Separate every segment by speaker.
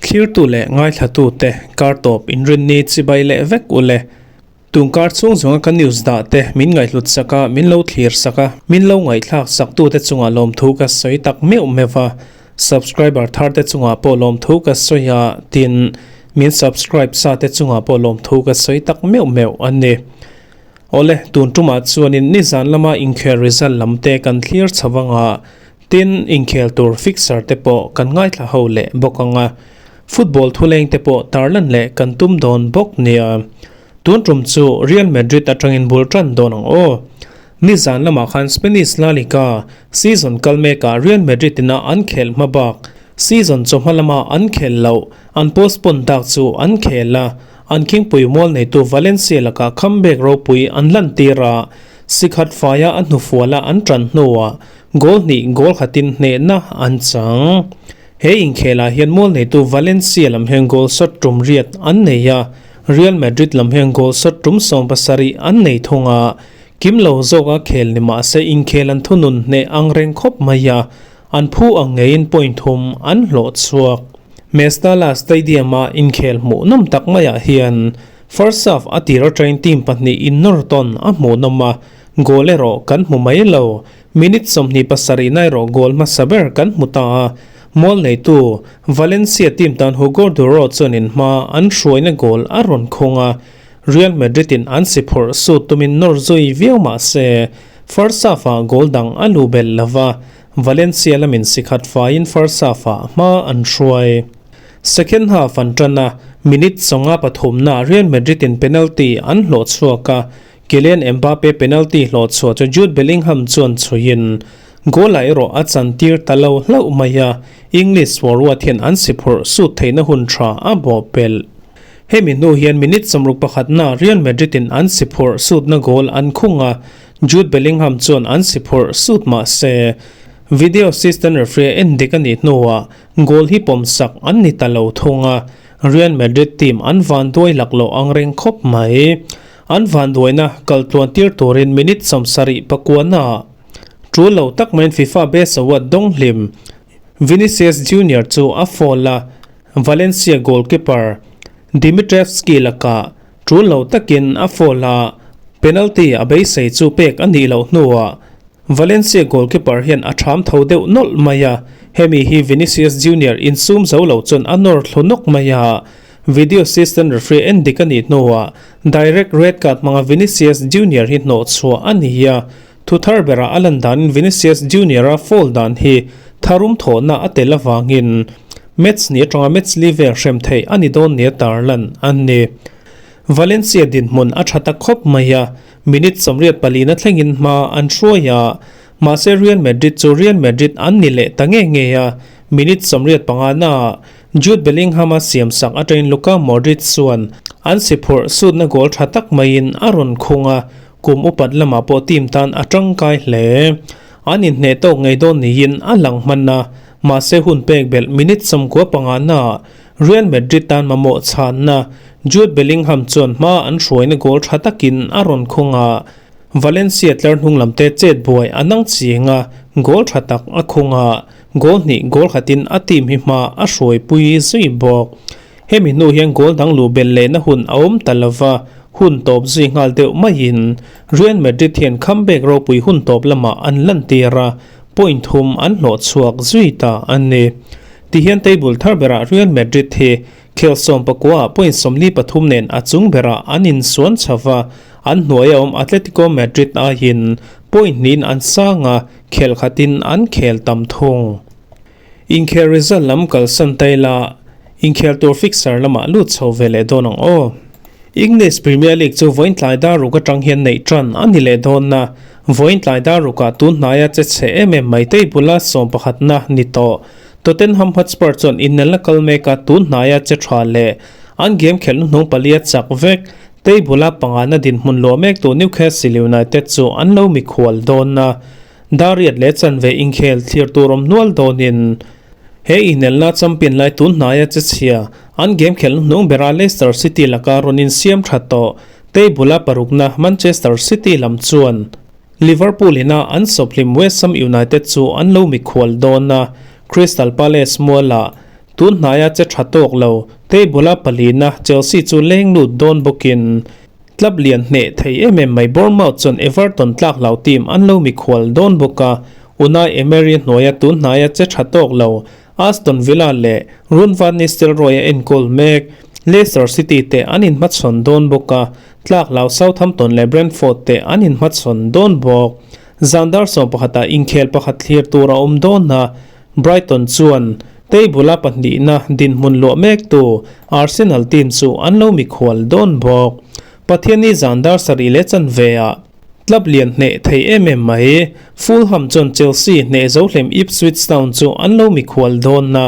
Speaker 1: Thlirtu leh ngaithlatute kar tawp inrinni chibai leh vek u le. Tungkar chhung zawnga ka news dah te min ngaihhlut sak a, min lo thlir sak a, min lo ngaihthlak saktute chungah lawmthu ka sawi tak meuh meuh va. Subscriber thar te chungah pawh lawmthu ka sawi a, tin, min subscribe sa te chungah pawh lawmthu ka sawi tak meuh meuh a ni. Awle, tun tumah chuanin nizan lama inkhel result lam te kan thlir chho anga, tin, inkhel tur fixer te pawh kan ngaithla ho leh bawk anga, football thuleng te pawh tarlan leh kan tum dawn bawk nia. Tun tum chu Real Madrid atangin bul tan dawn ang aw. Nizan lamah khan Spanish La Liga season kal mekah Real Madrid ina an khelh hma bak season chawhma lama an khelh loh an postpone tak chu an khel a, an khingpui mual neitu Valencia lakah comeback ropui an lantir a, sikhat faia a hnufuala an tan hnuah goal hnih goal khatin hnehna an chang. He inkhelah hian mual neitu Valencia lam hian goal shot tum riat an nei a, Real Madrid lam hian goal shot tum 70 an nei thung a, Kim lo zawka khel ni mah se inkhel an thunun hneh ang reng khawp mai a, an phu ang ngeiin point thum an hlawh chhuak. Mestalla Stadium-a inkhel hmuhnawm tak maiah hian first half a tir atangin team pahnih innawr tawn a hmuhnawm a, goal erawh kan hmu mai lo. Minute 27 na erawh goal hmasa ber kan hmu ta a, mual neitu Valencia team tan Hugo Duro chuanin hma an hruaina goal a rawn khung a, Real Madrid in an si phurh sut tumin nawr zui viau mah se, first half-ah goal dang a lu belh lo va, Valencia lamin si khat faiin first half-ah hma an hruai. Second half an tan a, minute 53na Real Madrid in penalty an hlawh chhuak a, Kylian Mbappe penalty hlawh chhuah chu Jude Bellingham chuan chhuiin goal-ah erawh a chantir ta lo hlauh mai a, English forward hian an si phurh sut theihna hun tha a bawhpelh. Hemi hnu hian minute 61na Real Madrid in an si phurh sutna goal an khung a, Jude Bellingham chuan an si phurh sut mah se, video assistant referee en dik a nih hnuah goal hi pawm sak an ni ta lo thung a, Real Madrid team an vanduai lak loh ang reng khawp mai. An vanduaina kal tluan tir turin minute 79na tul lo tak maiin FIFA Best Award dawng hlim Vinicius Junior chu a foul a, Valencia goalkeeper Dimitrievski lakah tul lo takin a foul a, penalty a beisei chu pek a nih loh hnuah Valencia goalkeeper hian a tham tho deuh nawlh mai a, hemi hi Vinicius Junior insum zo lo chuan a nawr thlu nawk mai a, video assistant referee en dik a nih hnuah direct red card hmanga Vinicius Junior hi hnawh chhuah a ni a, thu thar berah a lan danin Vinicius Junior-a foul dan hi tharum thawhna a tel avangin match ni atanga match li vel hrem theih a ni dawn nia tarlan a ni. Valencia dinhmun a tha ta khawp mai a, minute 84na thlengin hma an hruai a, mahse Real Madrid chu Real Madrid an ni leh ta nge nge a, minute 85na Jude Bellingham-a siamsak atangin Luka Modric chuan an si phurh sutna goal tha tak maiin a rawn khung a, kum upat lamah pawh team tan a tangkai hle. An inhneh tawk ngei dawn niin a lang hman a, mahse hun pek belh minute 95na Real Madrid tan mamawh chhanna Jude Bellingham chuan hma an hruaina goal tha takin a rawn khung a, Valencia tlar hnung lam te chet buai a nang ching a, goal tha tak a khung a, goal hnih goal khatin a team hi hma a hruaipui zui bawk. Hemi hnu hian goal dang luh belh lehna hun a awm ta lova, hun tawp zui nghal deuh maiin Real Madrid hian comeback ropui hun tawp lamah an lantir a, point thum an hlawh chhuak zui ta a ni. Tihian table thar berah Real Madrid hi khel 19ah point 43 nen a chung berah an insuan chho va, an hnuaia awm Atletico Madrid aiin point hnihin an sang a, khel khatin an khel tam thung. Inkhel result lam kalsan ta ila, inkhel tur fixer lamah lut chho ve leh dawn ang aw. English Premier League chu vawiin tlai dar ruk atang hian neih tan a ni leh dawn a, vawiin tlai dar rukah tun hnaia che chhe em em mai tei bula 11na ni tawh. Tottenham Hotspur chuan innelna kal meka tun hnaia che tha leh an game khelh hnuhnung palia chak vek tei bula pangana dinhmun luah mek tu Newcastle United chu an lo mikhual dawn a. Dariat leh chanve inkhel thlir tur awm hnual dawnin he inelna champion lai tun hnaia che chhia an game khelh hnung bera Leicester City laka rawn insiam tha tawh table a parukna Manchester City lam chuan Liverpool ina an sawphlim West Ham United chu an lo mikhual dawn a, Crystal Palace mualah. Tun hnaia che tha tawk lo table-a palina Chelsea chu leng lut dawn bawkin club lian hneh thei em em mai Bournemouth chuan Everton tlak hlau team an lo mikhual dawn bawk a, Unai Emery hnuaia tun hnaia che tha tawk lo Aston Villa leh Ruud van Nistelrooy a enkawl mek Leicester City te an inhmachhawn dawn bawk a, tlak hlau Southampton leh Brentford te an inhmachhawn dawn bawk. Zan dar 11 ah inkhel pakhat thlir tur a awm dawn a, Brighton chuan table-a pahnihna dinhmun luah mektu Arsenal team chu an lo mikhual dawn bawk. Pathianni zan dar sarih leh chanve ah club lian hneh thei em em mai. Fulham chuan Chelsea hneh zo hlem Ipswich Town chu an lo mikhual dawn a,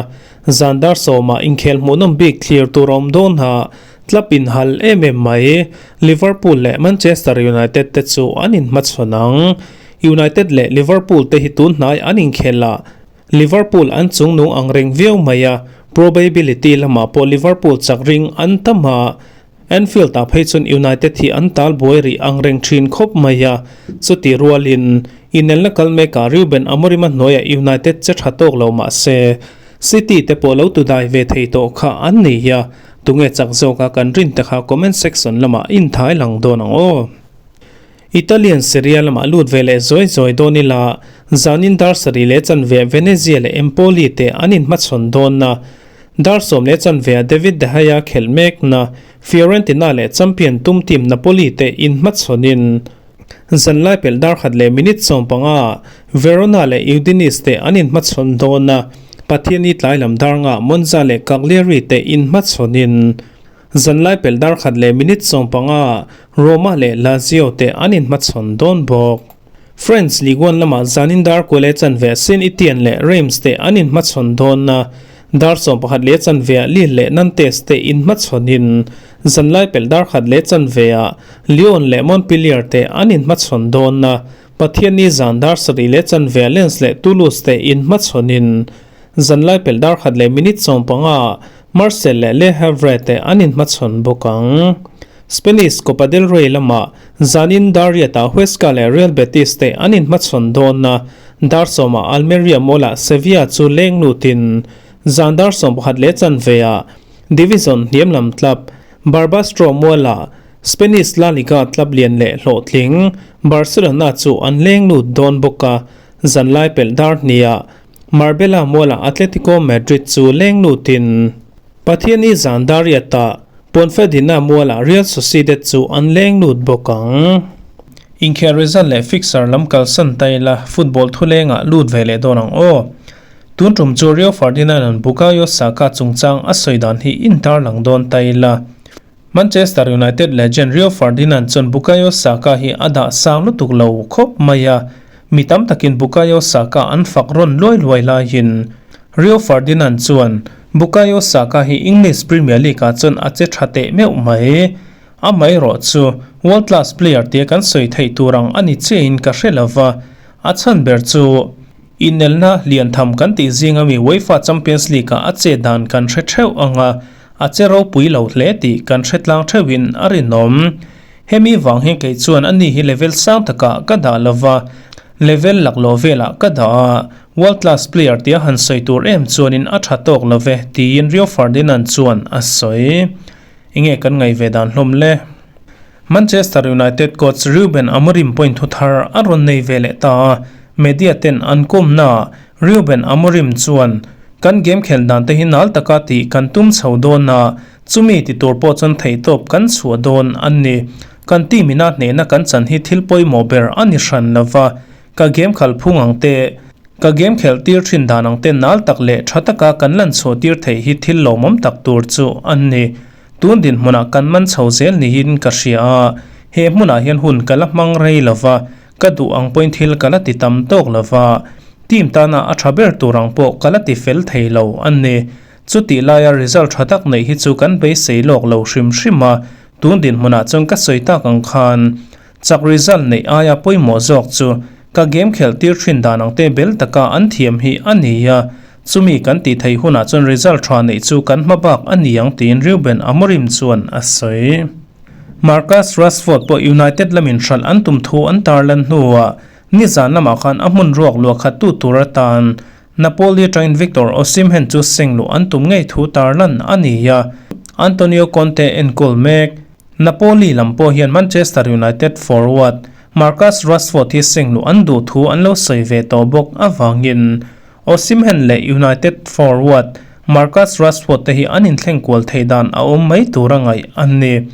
Speaker 1: zan dar sawmah inkhel hmuhnawm bik thlir tur a awm dawn a, club inhal em em mai. Liverpool leh Manchester United te chu an inhmachhawn ang. United leh Liverpool te hi tun hnai an inkhel a, Liverpool an chungnung ang reng viau mai a, probability lamah pawh Liverpool chak ring an tam a, Anfield ah phei chuan United hi an tal buai rih ang reng thin khawp mai a, chuti rualin inelna kal mekah Ruben Amorim a hnuaiah United che tha tawk lo mah se City te pawh lo tudai ve thei tawh kha an ni a, tunge chak zawka kan rin te kha comment section lamah inthai lang dawn ang aw. Italian Serie A lamah lut ve leh zawi zawi dawn ila, zanin dar sarih leh chanve Venezia leh Empoli te an inhmachhawn dawn a, dar sawm leh chanveah David De Gea khelh mekna Fiorentina leh champion tum team Napoli te inhmachhawnin zanlai pelh dar khat leh minute 15 Verona leh Udinese te an inhmachhawn dawn a, Pathiani tlai lam dar ngah Monza leh Cagliari te inhmachhawnin Zanlai pelh dar khat leh minute 15 Roma leh Lazio te an inhmachhawn dawn bawk. French Ligue 1 lamah zanin dar kual leh chanve Saint Etienne leh Reims te an inhmachhawn dawn a, dar 11 leh chanveah Lille leh Nantes te inhmachhawnin zanlai pelh dar khat leh chanveah Lyon leh Montpellier te an inhmachhawn dawn a, Pathianni zan dar sarih leh chanveah Lens leh Toulouse te inhmachhawnin zanlai pelh dar khat leh minute 15 Marseille leh Le Havre te an inhmachhawn bawk ang. Spanish Copa del Rey lamah zanin dar riatah Huesca leh Real Betis te an inhmachhawn dawn a, dar sawmah Almeria Mall-ah Sevilla chu leng lutin zan dar 11 leh chanveah Division hniam lam club Barbastro Mual-ah Spanish La Liga club lian leh hlawhtling Barcelona chu an leng lut dawn bawk a, zanlai pelh dar hniah Marbella mualah Atletico Madrid chu leng lutin Pathiani zan dar riatah Ponferradina mualah Real Sociedad chu an leng lut bawk ang. Inkhel result leh fixture lam kalsan ta ila football thulengah lut ve leh dawn ang aw. Tun tum chu Rio Ferdinand-a'n Bukayo Saka chungchang a sawi dan hi intarlang dawn ta ila. Manchester United legend Rio Ferdinand chuan Bukayo Saka hi a dah sang lutuk lo khawp mai a, mi tam takin Bukayo Saka an fak rawn luai luai laiin Rio Ferdinand chuan Bukayo Saka hi English Premier League ah chuan a che tha teh meuh mai. Amaherawh chu world class player tia kan sawi theih tur ang a ni chiahin ka hre lova, a chhan ber chu inelna lian tham kan tih zinga mi UEFA Champions League ah a che dan kan hre theuh ang a, A che ropui lo hle tih kan hre tlang theuhin a rinawm. Hemi vang hian kei chuan ani hi level sang takah ka dah lova, level laklawh velah ka dah a, world class player tia han sawi tur em chuanin a tha tawk lo ve, tiin Rio Ferdinand chuan a sawi. Enge kan ngaih ve dan hlawm le? Manchester United coach Ruben Amorim point thu thar a rawn nei ve leh ta a, media ten an kawmnaah Ruben Amorim chuan, Kan game khelh dan te hi nal taka tih kan tum chho dawn a, chumi ti tur pawh chuan theihtawp kan chhuah dawn a ni. Kan team ina hnehna kan chan hi thil pawimawh ber a ni hran lova, ka game khalh phung ang te, ka game khelh tir thin dan ang te nal tak leh tha taka kan lan chhuah tir theih hi thil lawmawm tak tur chu a ni. Tun dinhmunah kan man chho zel niin ka hria a, he hmunah hian hun ka la hmang rei lova, ka duh ang pawhin thil ka la ti tam tawk lova, team tana a tha ber tur ang pawh ka la ti fel thei lo a ni. Chutih laia result tha tak neih hi chu kan beisei lawk lo hrim hrim a, tun dinhmunah chuan ka sawi tak ang khan chak result neih aia pawimawh zawk chu ka game khelh tir thin dan ang te bel taka an thiam hi a ni a, Chumi kan tih theih hunah chuan result tha neih chu kan hma bak a ni ang tiin Ruben Amorim chuan a sawi. Marcus Rashford pawh United lamin hralh an tum thu an tarlan hnuah nizan lamah khan a hmun ruak luah khat tu tur atan Napoli atangin Victor Osimhen chu seng luh an tum ngei thu tarlan a ni a, Antonio Conte enkawl mek. Napoli lam pawh hian Manchester United forward Marcus Rashford hi seng luh an duh thu an lo sawi ve tawh bawk avangin Osimhen leh United forward Marcus Rashford te hi an inthleng kual theih dan a awm mai tur a ngaih a ni.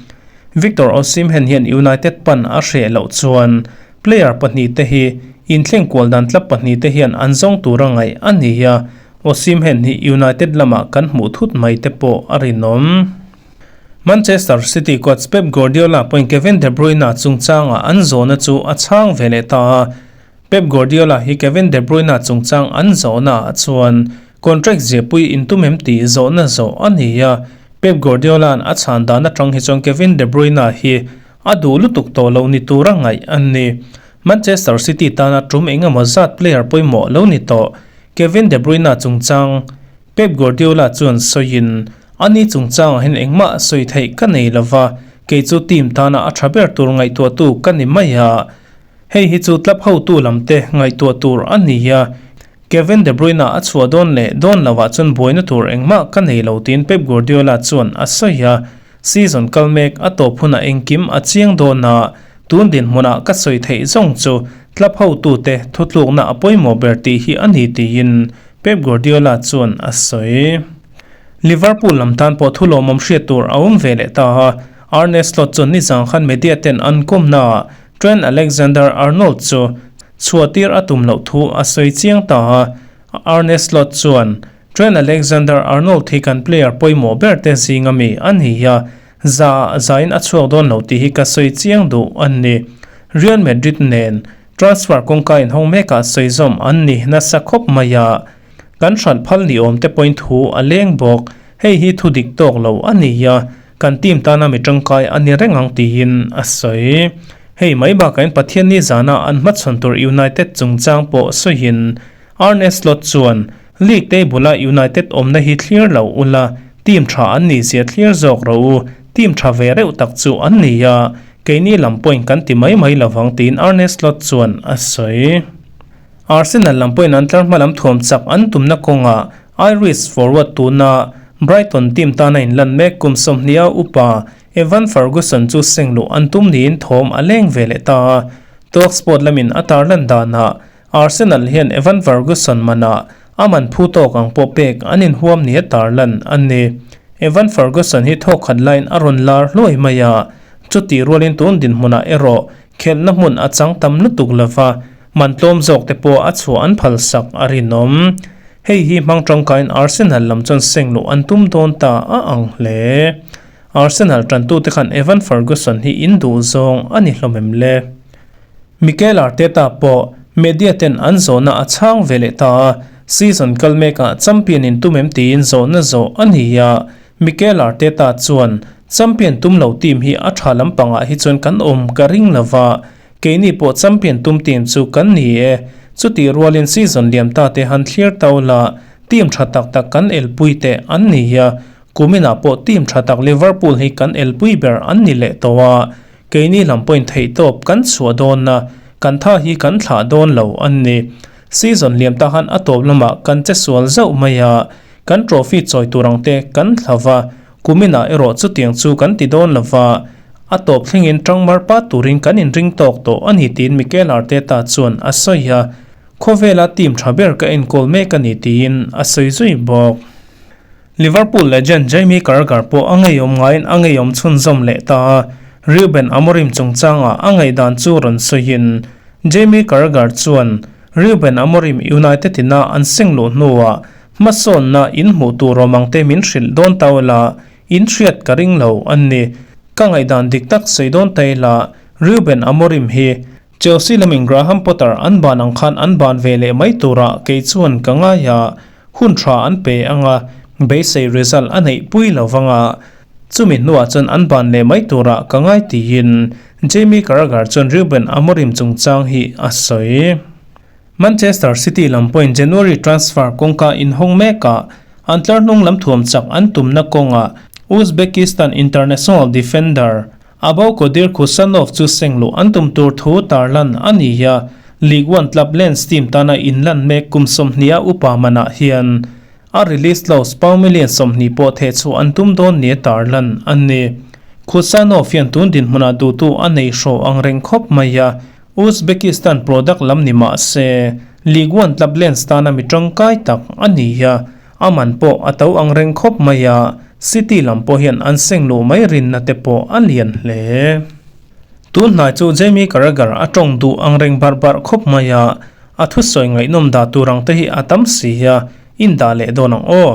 Speaker 1: Victor Osimhen hian United pan a hreh loh chuan player pahnihte hi inthleng kual dan tlap pahnihte hian an zawng tur a ngaih a ni a, Osimhen hi United lamah kan hmuh thut mai te pawh a rinawm. Manchester City coach Pep Guardiola pawhin Kevin De Bruyne chungchanga an zawhna chu a chhang ve leh ta a, Pep Guardiola hi Kevin De Bruyne chungchang an zawhnaah chuan contract ziahpui intum em tih zawhna zawh a ni a, Pep Guardiola'n a chhan dan atang hi chuan Kevin De Bruyne hi a duh lutuk tawh lo ni tura ngaih a ni. Manchester City tana tum eng emaw zat player pawimawh lo ni tawh Kevin De Bruyne chungchang Pep Guardiola chuan sawiin, Ani chungchangah hian engmah sawi theih ka nei lova, kei chu team tana a tha ber tur ngaihtuahtu ka ni mai a. Hei hi chu club hotu lamte ngaihtuah tur a ni a, Kevin De Bruyne a chhuah dawn leh dawn lovah chuan buaina tur engmah ka nei lo tiin Pep Guardiola chuan a sawi a, season kal mek a tawp hunah engkim a chiang dawn a, tun dinhmunah ka sawi theih zawng chu club hotute thutlukna a pawimawh ber tih hi a ni tiin Pep Guardiola chuan a sawi. Liverpool lam tan pawh thu lawmawm hriat tur a awm ve leh ta a, Arne Slot chuan nizang khan media ten an kawmnaah Trent Alexander-Arnold chu chhuahtir a tum loh thu a sawi chiang ta a, Arne Slot chuan, Trent Alexander-Arnold hi kan player pawimawh ber te zinga mi a ni a, za zain a chhuak dawn lo tih hi ka sawi chiang duh a ni. Real Madrid nen transfer kawngka inhawng mekah sawi zawm an ni nasa khawp mai a, kan hralh phal ni awm te pawhin thu a leng bawk. Hei hi thu dik tawk lo a ni a, Kan team tana mi tangkai a ni reng ang tiin a sawi. Hei mai bakain Pathianni zana an hmachhawn tur United chungchang pawh sawiin Arne Slot chuan, League table-a United awmna hi thlir lo ula, team tha an nih zia thlir zawk rawh u, team tha ve reuh tak chu an ni a, keini lam pawhin kan ti mai mai lovang tiin Arne Slot chuan a sawi. Arsenal lam pawhin an tlar hma lam thuam chak an tumna kawngah Irish forward tuna Brighton team tana inlan mek kum 20 a upa Evan Ferguson chu seng luh an tum niin thawm a leng ve leh ta a. Talksport lamin a tarlan danah Arsenal hian Evan Ferguson manah a man phu tawk ang pawh pek an inhuam nia tarlan a ni. Evan Ferguson hi thawkkhat laiin a rawn lar hluai mai a, chutih rualin tun dinhmunah erawh khelhna hmun a chang tam lutuk lova, Man tlawm zawk te pawh a chhuah an phal sak a rinawm. Hei hi hmang tangkaiin Arsenal lam chuan seng luh an tum dawn ta a ang hle. Arsenal tantute khan Evan Ferguson hi in duh zawng a ni hlawm em le? Mikel Arteta pawh media ten an zawhna a chhang ve leh ta a, season kal mekah champion in tum em tiin zawhna zawh a ni a, Mikel Arteta chuan champion tum lo team hi a tha lampangah hi chuan kan awm ka ring lova, Keini pawh champion tum team chu kan ni e. Chutih rualin season liam ta te han thlir tau la, team tha tak tak kan elpui te an ni a, kuminah pawh team tha tak Liverpool hi kan elpui ber an ni leh tawh a. Keini lam pawhin theihtawp kan chhuah dawn a, kan tha hi kan thlah dawn lo an ni. Season liam ta han a tawp lamah kan che sual zauh mai a, kan trophy chawi tur ang te kan thla va, Kuminah erawh chutiang chu kan ti dawn lova, a tawp thlengin tangmar pat turin kan inring tawk tawh a ni tiin Mikel Arteta chuan a sawi a, khawvela team tha ber ka enkawl mek a ni tiin a sawi zui bawk. Liverpool legend Jamie Carragher pawh a ngeiawm ngaiin a ngeiawm chhunzawm leh ta a, Ruben Amorim chungchangah a ngaihdan chu rawn sawiin Jamie Carragher chuan Ruben Amorim United ina an seng luh hnuah Hmasawnna in hmuh tur awm ang te min hrilh dawn ta ula, in hriat ka ring lo an ni. Ka ngaihdan dik tak sawi dawn ta ila, Ruben Amorim hi Chelsea lamin Graham Potter an ban ang khan an ban ve leh mai turah kei chuan ka ngai a, hun tha an pe anga, beisei result a neih pui lo vanga, chumi hnuah chuan an ban leh mai turah ka ngai tiin Jamie Carragher chuan Ruben Amorim chungchang hi a sawi. Manchester City lam pawhin January transfer kawngka inhawng mekah an tlar hnung lam thuam chak an tumna kawngah Uzbekistan international defender Abaukodir Khusanov chu seng luh an tum tur thu tarlan a ni a. Ligue 1 club Lens team tana inlan mek kum 20 a upa manah hian a release clause pound million 20 pawh theh chhuah an tum dawn nia tarlan a ni. Khusanov hian tun dinhmunah duhtu a nei hraw ang reng khawp mai a, Uzbekistan product lam ni mah se, Ligue 1 club Lens tana mi tangkai tak a ni a, a man pawh a to ang reng khawp mai a, City lam pawh hian an seng luh mai rinna te pawh a lian hle. Tun hnai chu Jamie Carragher a tawng duh ang reng barh barh khawp mai a, a thusawi ngaihnawm dah tur ang te hi a tam si a, in dah leh dawn ang aw.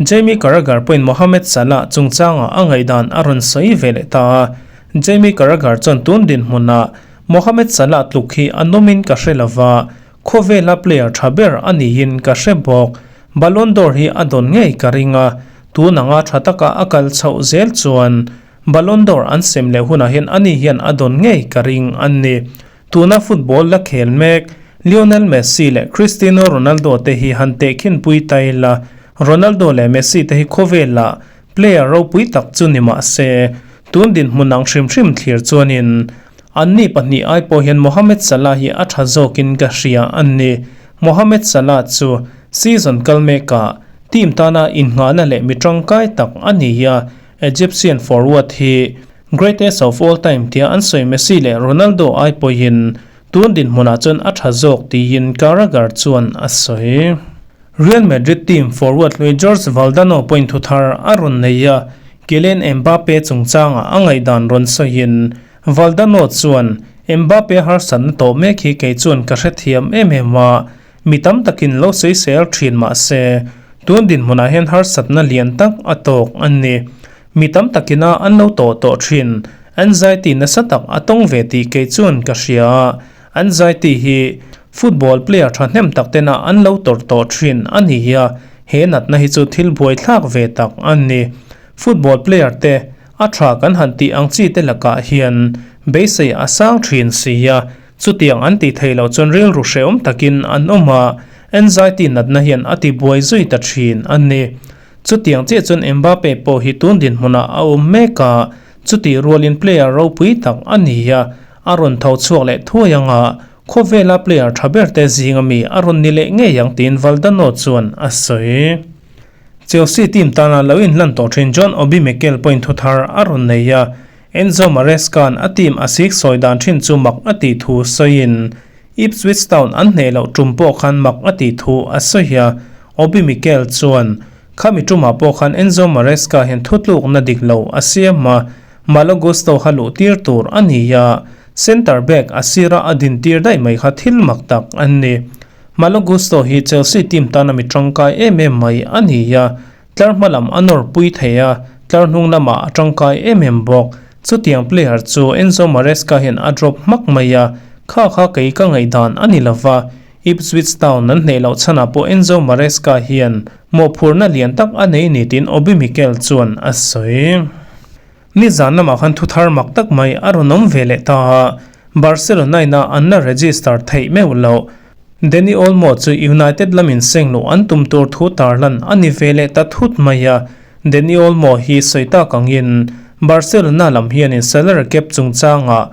Speaker 1: Jamie Carragher pawhin Mohamed Salah chungchangah a ngaihdan a rawn sawi ve leh ta a, Jamie Carragher chuan tun dinhmunah Mohamed Salah tluk hi a nawmin ka hre lova, khawvela player tha ber a niin ka hre bawk. Ballon d'Or hi a dawn ngei ka ring a, tun anga tha taka a kal chhoh zel chuan Ballon d'Or an sem leh hunah hian ani hian a dawn ngei ka ring a ni. Tuna football la khel mek Lionel Messi leh Cristiano Ronaldo te hi han tehkhinpui ta ila, Ronaldo leh Messi te hi khawvelah player ropui tak chu ni mah se, tun dinhmun ang hrim hrim thlir chuanin anni pahnih ai pawh hian Mohamed Salah hi a tha zawkin ka hria a ni. Mohamed Salah chu season kal mekah team tana innghahna leh mi tangkai tak a ni a, Egyptian forward hi Greatest of all time tia an sawi Messi leh Ronaldo ai pawhin tun dinhmunah chuan a tha zawk tiin Carragher chuan a sawi. Real Madrid team forward hlui Jorge Valdano pawhin thu thar a rawn nei a, Kylian Mbappe chungchangah a ngaihdan rawn sawiin Valdano chuan, Mbappe harsatna tawh mek hi kei chuan ka hrethiam em em a, Mi tam takin lo sawisel thin mah se, tun dinhmunah hian harsatna lian tak a tawk a ni. Mi tam takina an lo tawh tawh thin. Anxiety nasa tak a tawng ve tih kei chuan ka hria a, anxiety hi football player thahnem tak tena an lo tawrh tawh thin a ni a, he natna hi chu thil buaithlak ve tak a ni. Football player te a tha kan han tih ang chi te lakah hian beisei a sang thin si a, Chutiang an tih theih loh chuan rilru hrehawm takin an awm a, anxiety natna hian a ti buai zui ta thin a ni. Chutiang chiah chuan Mbappe pawh hi tun dinhmunah a awm mek a, chutih rualin player ropui tak a ni a, a rawn tho chhuak leh thuai ang a, khawvela player tha ber te zinga mi a rawn ni leh ngei ang tiin Valdano chuan a sawi. Chelsea team tana lo inhlan tawh thin John Obi Mikel pawhin thuthar a rawn nei a, Enzo Maresca-a'n a team a sik sawi dan thin chu mak a tih thu sawiin Ipswich Town an hneh loh tum pawh khan mak a tih thu a sawi a, Obi Mikel chuan, Khami tumah pawh khan Enzo Maresca hian thutlukna dik lo a siam a, Malo Gusto kha luh tir tur a ni a, centre back a sira a din tir daih mai kha thil mak tak a ni. Malo Gusto hi Chelsea team tana mi tangkai em em mai a ni a, Tlar hma lam a nawr pui thei a, tlar hnung lamah a tangkai em em bawk. Chutiang player chu Enzo Maresca hian a drop hmak mai a, kha kha kei ka ngaihdan a ni lova. Ipswich Town an hneh loh chhanah pawh Enzo Maresca hian mawhphurhna lian tak a nei ni tiin Obi Mikel chuan a sawi. Nizan lamah khan thuthar mak tak mai a rawn awm ve leh ta a, Barcelona ina an la register theih meuh loh. Dani Olmo chu United lamin seng luh an tum tur thu tarlan a ni ve leh ta thut mai a, Dani Olmo hi sawi tak angin Barcelona lam hianin salary cap chungchangah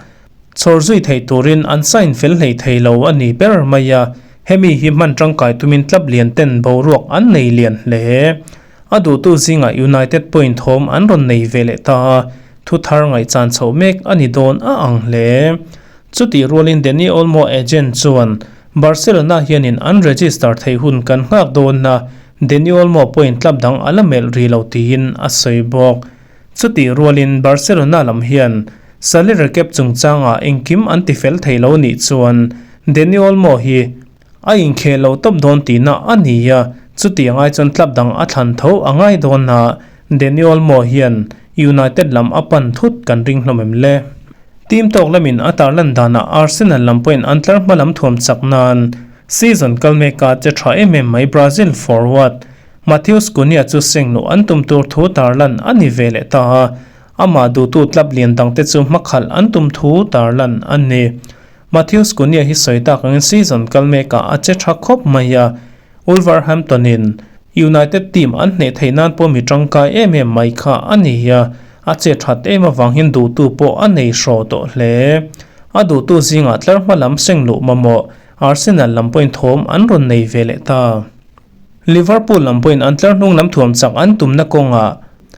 Speaker 1: chhawr zui thei turin an sign fel hlei thei lo a ni ber mai a, hemi hi hman tangkai tumin club lian ten boruak an nei lian hle. A duhtu zingah United point thawm an rawn nei ve leh ta a, thu thar ngaihchan chhoh mek a ni dawn a ang hle. Chutih rualin Dani Olmo agent chuan Barcelona hianin an register theih hun kan nghak dawn a, Dani Olmo point club dang a la melh rih lo tiin a sawi bawk. Chutih rualin Barcelona lam hian salary cap chungchangah engkim an tifel thei lo nih chuan Dani Olmo hi A inkheh lo tawp dawn tihna a ni a, chutiang ai chuan club dang a thlan tho a ngai dawn a, Dani Olmo hian United lam a pan thut kan ring hlawm em le? Team tawk lamin a tarlan danah Arsenal lam pawhin an tlar hma lam thuam chak nan season kal meka che tha em em mai Brazil forward Matheus Cunha chu seng luh an tum tur thu tarlan a ni ve leh ta a, amah duhtu club lian dangte chu hmakhalh an tum thu tarlan a ni. Matheus Cunha hi sawi tak angin season kal mekah a che tha khawp mai a, Wolverhampton-in United team an hneh theih nan pawh mi tangkai em em mai kha a ni a, a che that em avang hian duhtu pawh a nei hraw tawh hle. A duhtu zingah tlar hma lam seng luh mamawh. Arsenal lam pawhin thawm an rawn nei ve leh ta. Liverpool lam pawhin an tlar hnung lam thuam chak an tumna kawngah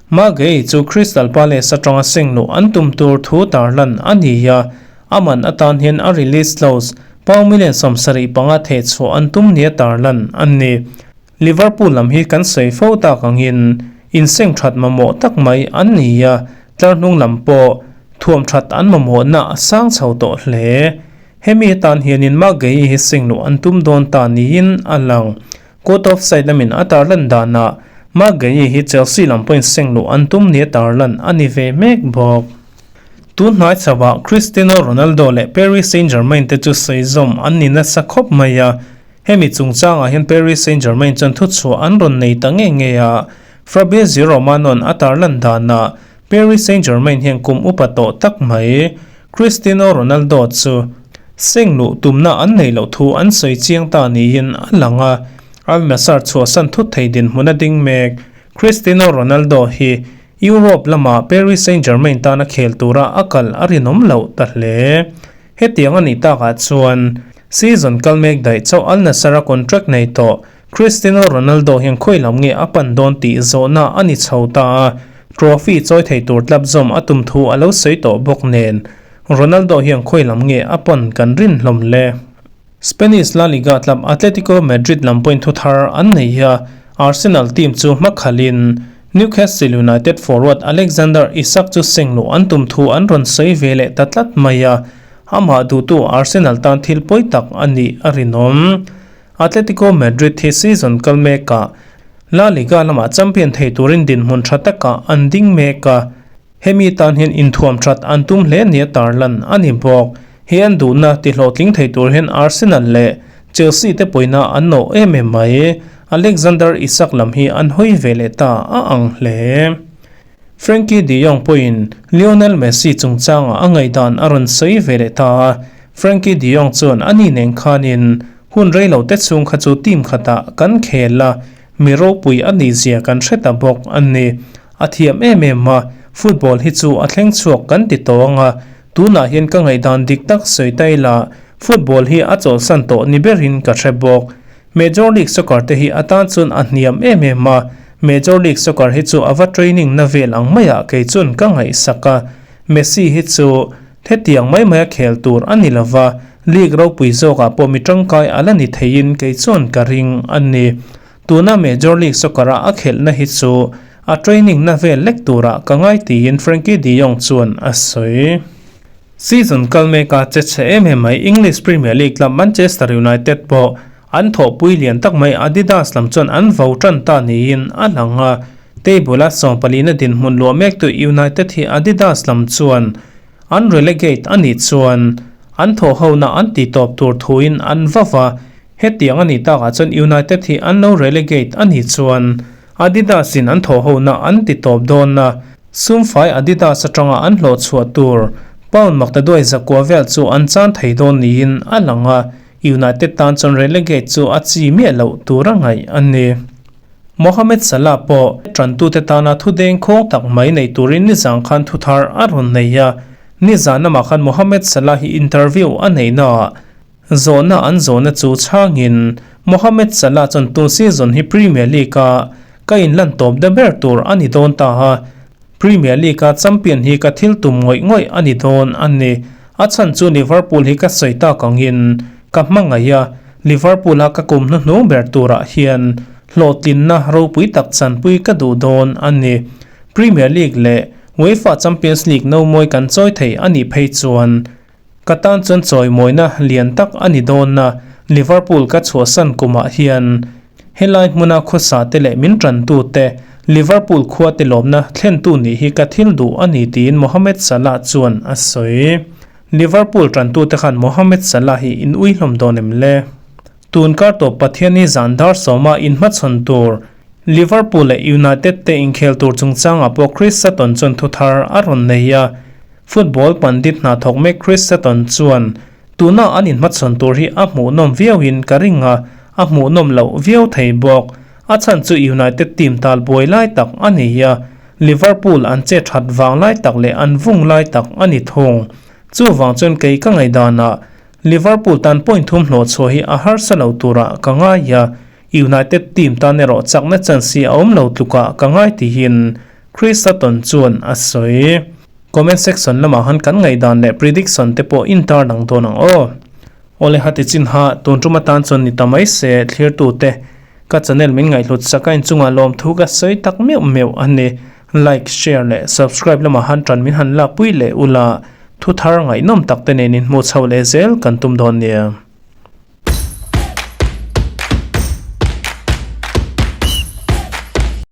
Speaker 1: Maguire chu Crystal Palace atanga seng luh an tum tur thu tarlan a ni a, a man atan hian a release clause pound million 75 thehchhuah an tum nia tarlan a ni. Liverpool lam hi kan sawi fo tak angin inseng that mamawh tak mai an ni a, tlar hnung lam pawh thuam that an mamawhna a sang chho tawh hle. Hemi atan hianin Maguire hi seng luh an tum dawn ta niin a lang. Court of side lamin a tarlan danah Maguire hi Chelsea lam pawhin seng luh an tum nia tarlan a ni ve mek bawk. Tun hnai chauhah Cristiano Ronaldo leh Paris Saint-Germain te chu sawi zawm an ni nasa khawp mai a, hemi chungchangah hian Paris Saint-Germain chuan thuchhuah an rawn nei ta nge nge a, Fabrizio Romano-a'n a tarlan danah Paris Saint-Germain hian kum upa tawh tak mai Cristiano Ronaldo chu seng luh tumna an neih loh thu an sawi chiang ta niin a lang a, Al Nassr chhuahsan thut thei dinhmun a ding mek. Cristiano Ronaldo hi Europe lama Paris Saint-Germain tana khel tura a kal a rinawm loh ta hle. Hetiang a nih takah chuan season kal mek daih chauh Al Nassr-a contract nei tawh Cristiano Ronaldo hian khawi lam nge a pan dawn tih zawhna a ni chho ta a, trophy chawi thei tur tlap zawm a tum thu a lo sawi tawh bawk nen Ronaldo hian khawi lam nge a pan kan rin hlawm le. Spanish La Liga tlap Atletico Madrid lam pawhin thu thar an nei a, Arsenal team chu hmakhalhin Newcastle United forward Alexander Isak chu seng luh an tum thu an rawn sawi ve leh ta tlat mai a, amah duhtu Arsenal tan thil pawi tak a nih a rinawm. Atletico Madrid hi season kal mekah La Liga lamah champion thei turin dinhmun tha takah an ding mek a, hemi tan hian inthuam that an tum hle nia tarlan a ni bawk. He an duhna tihlawhtling thei tur hian Arsenal leh Chelsea te pawina an nawh em em mai. Alexander Isak lam hi an hawi ve leh ta a ang hle. Frenkie de Jong pawhin Lionel Messi chungchangah a ngaihdan a rawn sawi ve leh ta a, Frenkie de Jong chuan a ni nen khanin hun rei lo te chhung kha chu team khatah kan khel a, mi ropui a nih zia kan hre ta bawk a ni. A thiam em em a, football hi chu a thleng chhuak kan ti tawh ang a, tunah hian ka ngaihdan dik tak sawi ta ila, football hi a chawlhsan tawh ni berin ka hre bawk. Major League Soccer te hi a tan chuan a hniam em em a, Major League Soccer hi chu a va training na vel ang maiah kei chuan ka ngaihsak a, Messi hi chu hetiang mai maia khel tur a ni lova, league ropui zawkah pawh mi tangkai a la ni theiin kei chuan ka ring a ni. Tuna Major League Soccer a a khelhna hi chu a training na vel lek turah ka ngai tiin Frenkie de Jong chuan a sawi. Season kal meka che chhe em em mai English Premier League club Manchester United pawh an thawhpui lian tak mai Adidas lam chuan an vo tan ta niin a lang a, table a sawmpalina dinhmun luah mektu United hi Adidas lam chuan an relegate a nih chuan an thawhhona an titawp tur thuin an va va, hetiang a nih takah chuan United hi an lo relegate a nih chuan Adidas in an thawhhona an titawp dawn a, sumfai Adidas atanga an hlawh chhuah tur pound maktaduai zakua vel chu an chan thei dawn niin a lang a, United tan chuan relegate chu a chi miah loh tur a ngaih a ni. Mohamed Salah pawh tantute tana thu deng khawng tak mai nei turin nizan khan thu thar a rawn nei a, nizan lamah khan Mohamed Salah hi interview a neihnaah Zawhna an zawhna chu chhangin Mohamed Salah chuan tun season hi Premier League-a ka inlan tawp da ber tur a ni dawn ta a, Premier League-a champion hi ka thil tum ngawih ngawih a ni dawn a ni. A chhan chu Liverpool hi ka sawi tak angin ka hmangaih a, Liverpool-a ka kum hnuhnung ber turah hian hlawhtlinna ropui tak chanpui ka duh dawn a ni. Premier League leh UEFA Champions League no mawi kan chawi thei a nih phei chuan Ka tan chuan chawimawina lian tak a ni dawn a, Liverpool ka chhuahsan kumah hian helai hmuna khawsa te leh min tantu te, Liverpool khua te lawmna thlentu nih hi ka thil duh a ni tiin Mohamed Salah chuan a sawi. Liverpool tantu te khan Mohamed Salah hi in ui hlawm dawn em le? Tun kar tawp Pathianni zan dar sawma inhmachhawn tur Liverpool leh United te inkhel tur chungchangah pawh Chris Sutton chuan thu thar a rawn nei a, Football pandit hna thawk mek Chris Sutton chuan, Tuna an inhmachhawn tur hi a hmuhnawm viauin ka ring a, a hmuhnawm loh viau thei bawk. A chhan chu United team tal buai lai tak a ni a, Liverpool an che that vang lai tak leh an vung lai tak a ni thung. Chuvang chuan kei ka ngaihdanah. Liverpool tan point thum hlawh chhuah hi a harsa lo turah ka ngai a, United team tan erawh chakna chance hi a awm lo tlukah ka ngai tihin Chris Sutton chuan a sawi. Comment section lamah han kan ngaihdan leh prediction te pawh intar dang dawn ang aw. Awle hati chin ha tun tum atan chuan ni ta mai se thlirtute ka channel min ngaihhlut sak a inchungah lawmthu ka sawi tak meuh meuh a ni. Like, share leh subscribe lamah han tan min han lakpui leh ula thu thar ngaihnawm tak te nen inhmuh chho leh zel kan tum dawn nia.